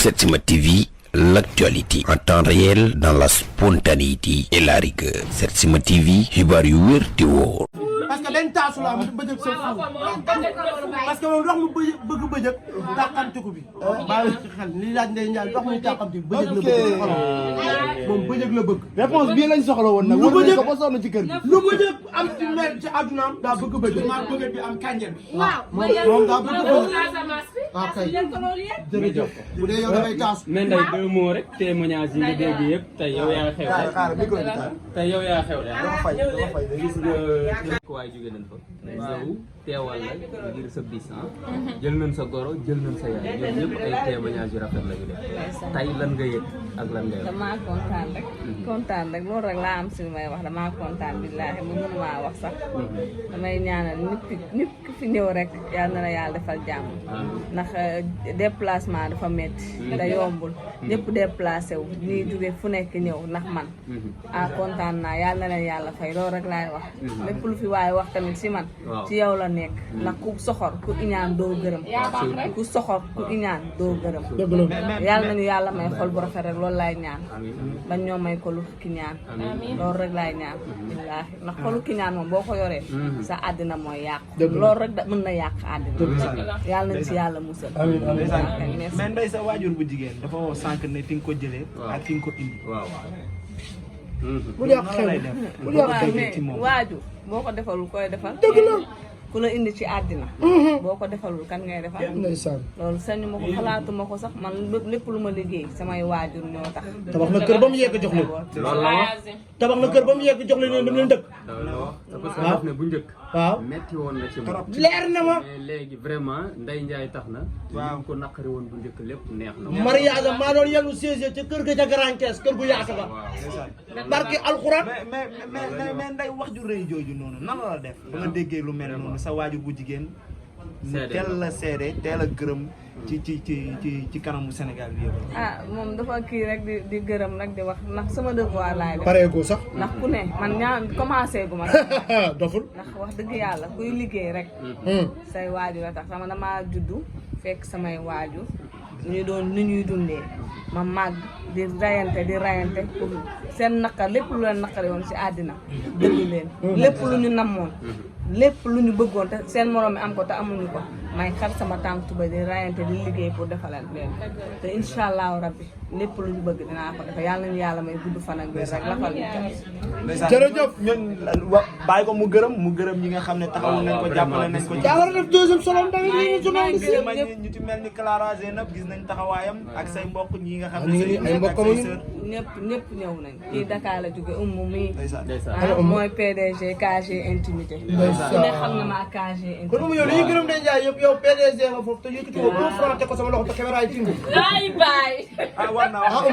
Setsima TV, l'actualité en temps réel dans la spontanéité et la rigueur. Setsima TV, xibaar yu wér te wóor. parce que dañ taasu la am bëjëg sa fu parce que moom ndox mu bëgg bëjëg tàqamtiku bi baa ci xel li laaj ndey ñaan ndox muy tàqamti bëjëg la bëgg moom bëjëg la bëgg réponse bii lañ soxla woon nag lu bëjëg ko ba sonn ci kër gi lu bëjëg am ci mel ci àddunaam daa bëgg bëjëg maa bëgg bi am kànjel bi moom daa bëgg bëjëg waaw kay jërëjëf bu dee yow dangay taasu mais nday deux mots rek témoignage yi nga dégg yëpp tey yow yaa xew tey yow yaa xew de gis nga waaye jóge nañ fa ñëw teewal la ngir sa bis jël nañ sa goro jël nañ sa yaay ñoom ñëpp ay témoignage yu rafet la ñu def tey lan nga yëg ak lan nga yëg damaa kontaan rek loolu rek laa am si lu may wax damaa kontaan billaahi mu mënumaa wax sax damay ñaanal nit ki fi ñëw rek yal na la yàlla defal jàmm ndax déplacement dafa métti da yombul ñëpp déplacé wu ñuy jóge fu nekk ñëw ndax man kontaan naa yal na leen yàlla fay loolu rek laay wax lépp lu fi waaye wax tamit si man ci yow la nekk ndax ku soxor ku iñaan doo gërëm ku soxor ku iñaan doo gërëm yàlla nañu yàlla may xol bu rafet rek loolu laay ñaan bañ ñoo may ko lu ki ñaan loolu rek laay ñaan billaahi ndax xolu ki ñaan moom boo ko yoree sa àddina mooy yàqu loolu rek mën na yàq àddina yàlla nañ si yàlla musal mais ndey sa waajur bu jigéen dafa woo sànq ne fi nga ko jëlee ak fi nga ko indi bu dee xew bu dee ci moom waajur boo ko defalul koy defal ku la indi ci àddina boo ko defalul kan ngay defal loolu sañu ma ko xalaatuma ko sax man lépp lu ma liggéey samay waajur ñoo tax tabax na kër ba mu yegg jox leen tabax na kër ba mu yegg jox leen dem leen dëkk parce que daf ne bu njëkk waaw metti woon na ci moom leer na ma mais léegi vraiment Ndeye Ndiaye tax na waaw ko naqari woon bu njëkk lépp neex na mariage maa doon yenu siège ca kër ga ca Grand Thiès kër gu yaatu ba barki alxuraan mais nday wax ju rëy jooju noonu nan la def ba nga déggee lu mel noonu sa waajur bu jigéen mu teel la seede teel a gërëm ci kanamu Sénégal bi yëpp moom dafa kii rek di gërëm rek di wax ndax sama devoir laay def pareegoo sax ndax ku ne man ñaan commencé gu ma doful ndax wax dëgg yàlla kuy liggéey rek say waajur la tax sama dama juddu fekk samay waajur ñu doon ni ñuy dundee ma màgg di rayante pour seen naqar lépp lu leen naqari woon si àddina dëgg leen lépp lu ñu namoon lépp lu ñu bëggoon te seen moroom mi am ko te amuñu ko may xar sama tànk tuba di rayante di liggéey pour defalal leen te incha allahu rabbi lépp lu ñu bëgg dinaa ko defal yàlla nañu yàlla may gudd fan ak wér rek lafal ñu jërëjëf ñun bàyyi ko mu gërëm ñi nga xam ne taxawu nañ ko jàppale nañ ko daa war a def deuxième solo tamit ñu journaliste ñu ci mel ni Clara Zeynab gis nañ taxawaayam ak say mbokk ñi nga xam ne ay mbokkam ñëpp ñëw nañ kii Dakar la jóge mi mooy PDG KG intimité ku ne xam na ma KG intimité kon mu yow li ñu gërëm day jaay yëpp yow PDG nga foofu te yëkkati ko pour fronté ko sama loxo te caméra yi tingu war naa wax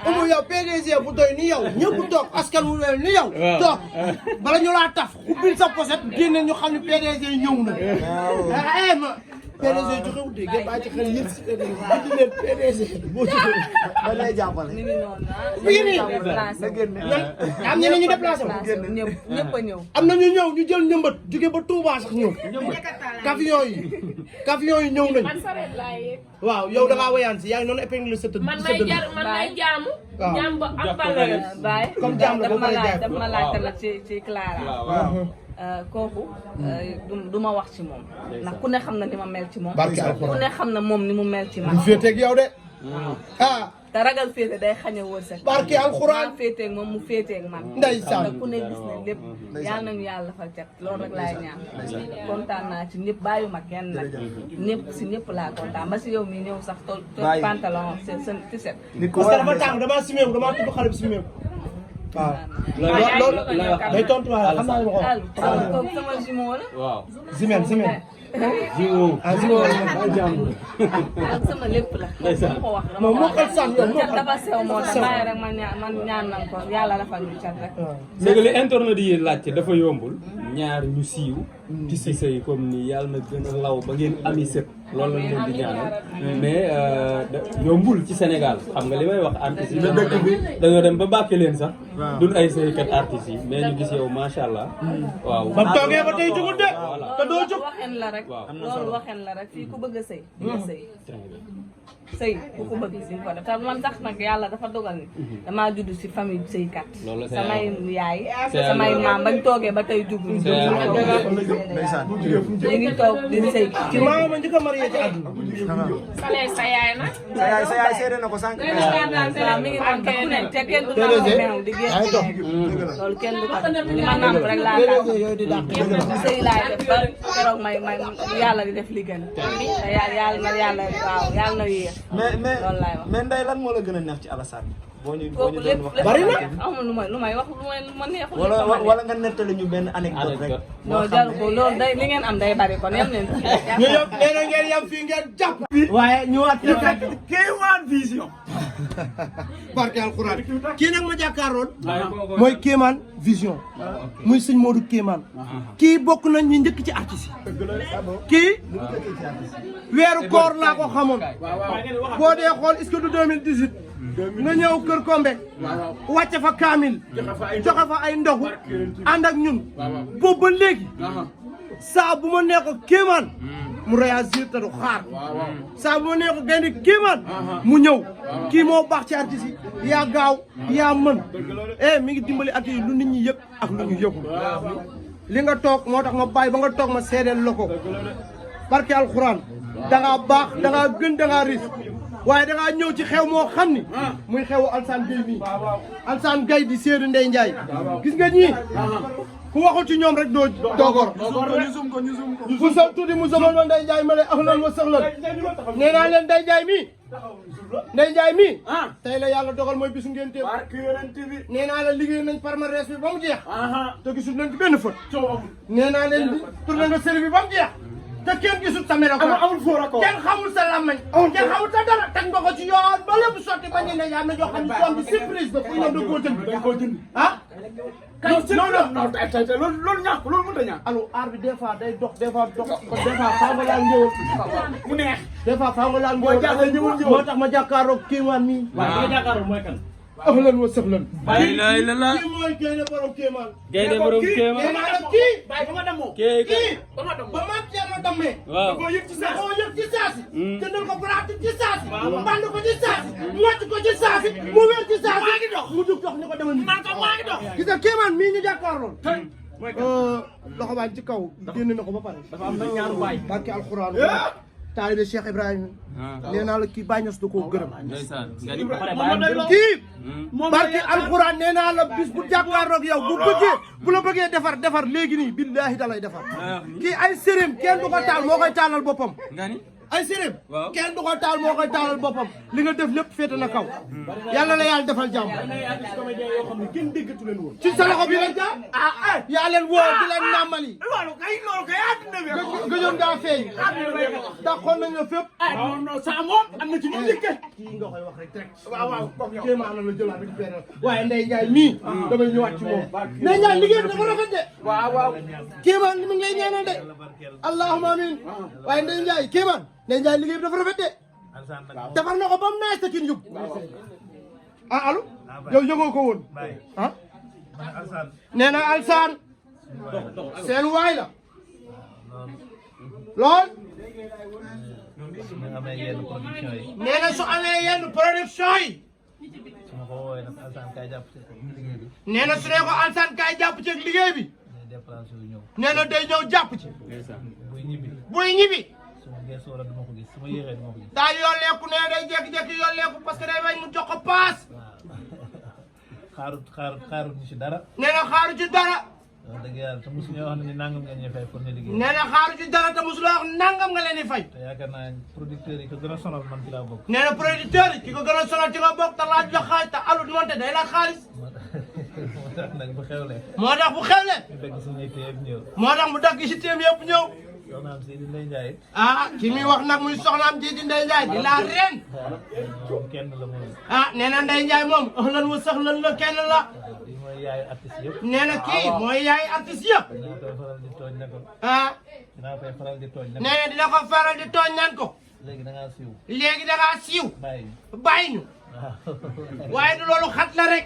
umu yow PDG bu doy ni yow ñëpp toog askan wu wel ni yow toog bala ñu laa taf ubbil sa poset génne ñu xam ne PDG ñëw na ma PDG joxewul de ngeen bàyyi ci xel yëpp si PDG bindi leen PDG boo joxee da lay jàppale mi ngi noonu mi ngi nii am ñeneen ñu déplacé ñëpp a ñëw am na ñu ñëw ñu jël njëmbat jóge ba Touba sax ñëw camion yi ñëw nañ waaw yow da ngaa wayaan si yaa ngi noonu épingle sa tëdd man may jaamu jaam ba am valeur baay comme jaam la boo paree jaay daf ma laaj tamit ci Clara kooku du ma wax ci moom ndax ku ne xam na ni ma mel ci moom ku ne xam na moom ni mu mel ci man du féeteeg yow de te ragal féete day xañe wërsëg barki alxuraan féeteeg moom mu féeteeg man ndeysaan te ku ne gis na lépp yal nañu yàlla fal cat loolu rek laay ñaan kontaan naa ci ñëpp bàyyuma kenn nag ñëpp si ñëpp laa kontaan ba si yow mi ñëw sax tol pantalon seen tiset parce que dafa tàng damaa simeeku damaa tudd xale bi simeeku waaw loolu day tontu waaye xam naa li ma ko wax. sama jumeau la. waaw Zimel. ak sama lépp la. ndeysaan ko wax moom moo ko sànni yow moo ko dafa sew moo tax bàyyi rek man ñaan nañ ko yàlla defal ñu cat rek. léegi li internet yi laajte dafa yombul. ñaar ñu siiw. ci si sëy comme ni yàlla na gën a law ba ngeen ami sët. loolu lañ leen di ñaanal mais yombul ci Sénégal xam nga li may wax artistes yi dañoo dem ba bàkke leen sax duñ ay sëykat artistes yi mais ñu gis yow macha allah waaw ba toogee ba tey jugut de te doo jóg waxen la rek loolu waxen la rek fii ku bëgg a sëy nga sëy sëy ku ko bëgg si ko def te man sax nag yàlla dafa dogal ni damaa judd si famille sëykat samay yaay samay maam bañ toogee ba tey jug ñu ngi toog di sëy ci maama ma njëkk a marié ci àdduna sa yaay nag. sa yaay seede na ko sànq. waaw mi ngi naan ku ne te kenn du naan meew di génn loolu kenn du ko man nàmp rek laa taal sëy laay def ba keroog may yàlla di def li gën te yàlla na yéex loolu laay wax mais Ndeye lan moo la gën a neex ci Alassane boo ñu kooku lépp wax bari na amul lu may wax lu ma neexul wala nga nettali ñu benn anecdote rek non jaru ko loolu day li ngeen am day bari kon yam leen ñu yëpp nee na ngeen yam fii ngeen jàpp waaye ñëwaat Kéemaan Vision barke alxuraan kii nag ma jàkkaaroon mooy Kéemaan Vision muy sëñ Modou Kéemaan kii bokk nañ ñi njëkk ci artiste yi kii weeru koor laa ko xamoon boo dee xool est-ce que du 2018 nga ñëw kër Kombe wàcce fa kaamil joxe fa ay ndogu ànd ak ñun boobu ba léegi saa bu ma nee ko Kéemaan mu réagir te du xaar saa bu ma nee ko gaynde Kéemaan mu ñëw kii moo baax ci artiste yi yaa gaaw yaa mën mi ngi dimbali ak yi lu nit ñi yëg ak lu ñu yëgul li nga toog moo tax ma bàyyi ba nga toog ma seedeel la ko barke alxuraan dangaa baax dangaa gën dangaa ris waaye dangaa ñëw ci xew moo xam ni muy xewu Alassane Gueye mii Alassane Gueye di séedu Ndeye Ndiaye gis nga ñii ku waxul ci ñoom rek doo doogor bu sa tuuti mu somal ma Ndeye Ndiaye ma lay ahlan wa sahlan nee naa leen Ndeye Ndiaye mii Ndeye Ndiaye mii tey la yàlla dogal mooy bisu ngeen téem nee naa la liggéey nañ palmarès bi ba mu jeex te gisul nañ ci benn fët nee naa leen tourné nga série bi ba mu jeex te kenn gisul sa mero amul fóor ak kenn xamul sa làmmañ kenn xamul sa dara teg nga ko ci yoon ba lépp sotti ba ñu ne yaa na joo xam ne soom bi surprise ba pour ñoom da koo jënd ah non tey loolu ñàkk loolu mënut a ñàkk alors aar bi des fois day dox des fois dox des fois faa nga laal ngéwal mu neex des fois faa nga laal ngéwal moo tax ma jàkkaaroog Kéemaan mii waaw ma jàkkaaroog mooy kan ahlan wa sahlan kii mooy Gaynde borom Kéemaan Gaynde borom Kéemaan nee naa la kii bàyyi ba ma demoo kii ba maam Thierno dammee da koo yëg ci saasi jëndal ko pratique ci saasi band ko ci saasi mocc ko ci saasi mu wér ci saasi mu jug dox ni ko demal ni gis nga Kéemaan mii ñu jàkkaarloon loxo baa ci kaw génn na ko ba pare dafa am na ñaanu baay barke alxuraan taalibe Cheikh Ibrahima nee naa la kii Baay Ñas da koo gërëm kii barke alxuraan nee naa la bis bu jàkkaarloog yow bu la bëggee defar léegi nii billaahi da lay defar kii ay séréem kenn du ko taal moo koy taalal boppam ay séréem kenn du ko taal moo koy taalal boppam li nga def lépp féete na kaw yàlla la yàlla defal jàmm ci sa loxo bi lañ ca yaa leen woo di leen nàmmali gëjoon ngaa feeñ dàqoon nañ la fépp sa moom am na ci ñu njëkke kii nga koy wax rek direct waaw Kéemaan la jëlaat récupéré waaye Ndeye Ndiaye mii damay ñëwaat ci moom Ndeye Ndiaye liggéey bi dafa rafet de waaw Kéemaan li mu ngi lay ñaanal de allahumma amin waaye Ndeye Ndiaye Kéemaan Ndeye Ndiaye liggéey bi dafa rafet de defar na ko ba mu naaj sa kin yëpp allo yow yëgoo ko woon nee na Alassane seen waay la lool nee na su amee yenn production yi nee na su ne ko Alassane kaay jàpp ci liggéey bi nee na day ñëw jàpp ci buy ñibbi daa yolleeku nee day jékki-jékki yolleeku parce que day bañ mu jox ko paas xaarut ñu ci dara. nee na xaaru ci dara. wax dëgg yàlla te mosu ñoo wax ne nangam nga ñuy fay pour ñu liggéey. nee na xaaru ci dara te mosu la wax nangam nga leen di fay. te yaakaar naa producteurs yi ko gën a sonal man ci laa bokk. nee na producteurs yi ki ko gën a sonal ci nga bokk te laaj jox xaalis te alut moonte day laaj xaalis. moo tax nag bu xewlee. moo tax bu xewlee. ñu dagg suñu yitte yëpp ñëw. moo tax mu dagg si téem yëpp ñëw. soxnaam si di Ndeye Ndiaye. ah ki muy wax nag muy soxnaam ji di Ndeye Ndiaye di la ren. moom kenn la moom. ah nee na Ndeye Ndiaye moom ahlan wa sahlan la kenn la. kii mooy yaayu artiste yëpp. nee na kii mooy yaayu artiste yëpp. dinaa koy faral di tooñ ne ko. ah. dinaa koy faral di tooñ ne ko. nee na dina ko faral di tooñ nan ko. léegi da ngaa siiw. léegi da ngaa siiw. bàyyi ñu. bàyyi ñu. waaye du loolu xat la rek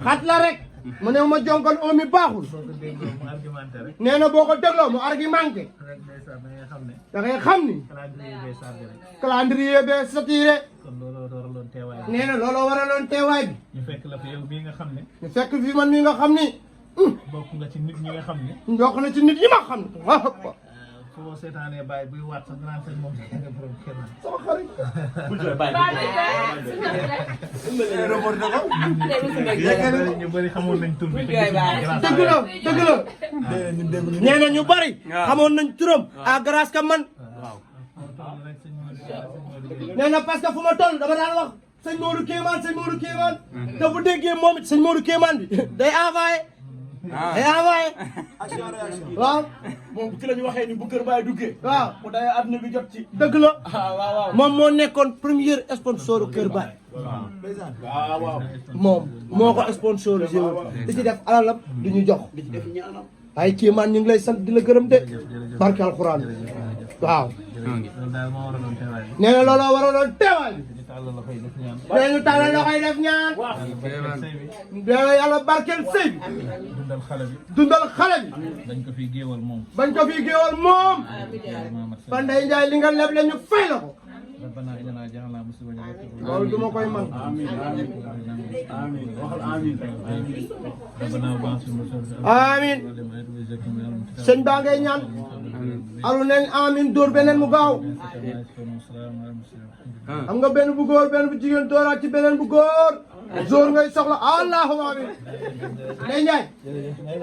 xat la rek mu ne ma jonkoon omi baaxul boo ko dégloo mu argumenté rek nee na boo ko dégloo mu argumenté rek ndeysaan da ngay xam ne da ngay xam ni calendrier bay sarde rek calendrier bee satiré kon looloo waraloon teewaay bi nee na looloo waraloon teewaay bi ñu fekk la fi yow bii nga xam ne ñu fekk fi man mi nga xam ni bokk nga ci nit ñi nga xam ne ndox na ci nit ñi ma xam ne waaw foo seetaanee bàyyi buy waat sax naan sëñ moom nga borom kenn sama xarit ñu bëri xamoon nañ tur bi dëgg la dëgg la nee na ñu bari xamoon nañ turam à grâce que man nee na parce que fu ma toll dama daan wax sëñ Modou Kéemaan te bu déggee moom it sëñ Modou Kéemaan bi day envoyé day envoyé waaw moom ci la ñu waxee ni bu Kër Baye duggee. waaw mu day àdduna bi jot ci. dëgg la waaw. moom moo nekkoon premier sponsor Kër Baye waaw. moom moo ko sponsorisé woon di ci def alalam di ñu jox di ci def ñaanam. ay Kéemaan ñu ngi lay sant di la gërëm de barke alxuraan waaw loolu daal moo waraloon teewaay bi nee na looloo waraloon teewaay bi ñu tàllal la koy def ñaan nee ñu tàllal loxoy def ñaan sëy bi nee yàlla barkeel sëy bi dundal xale bi dundal xale bi dañ ko fiy géewal moom bañ ko fi géewal moom ba Ndeye Ndiaye li nga leb la ñu fay la ko rabbana inna ja'alna muslimin loolu du ma koy man rabbana ba'ath amiin sëñ baa ngay ñaan alu nañ amiin dóor beneen mu gaaw xam nga benn bu góor benn bu jigéen dooraat ci beneen bu góor jour ngay soxla allahumma amiin Ndeye Ndiaye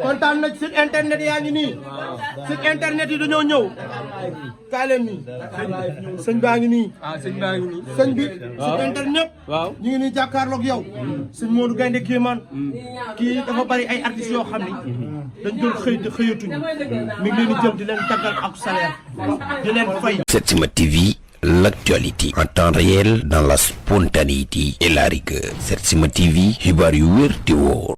kontaan na site internet yaa ngi nii site internet yi dañoo ñëw kaay leen nii sëñ baa ngi nii sëñ bi site internet ñu ngi nii jàkkaarloog yow sëñ Modou Gaynde Kéemaan kii dafa bari ay artistes yoo xam ni dañ doon xëy te xëyatuñu mi ngi leen di jël di leen taggal ak salaire di leen fay. Setsima TV, l'actualité en temps réel dans la spontanéité et la rigueur. Setsima TV, xibaar yu wér te wóor.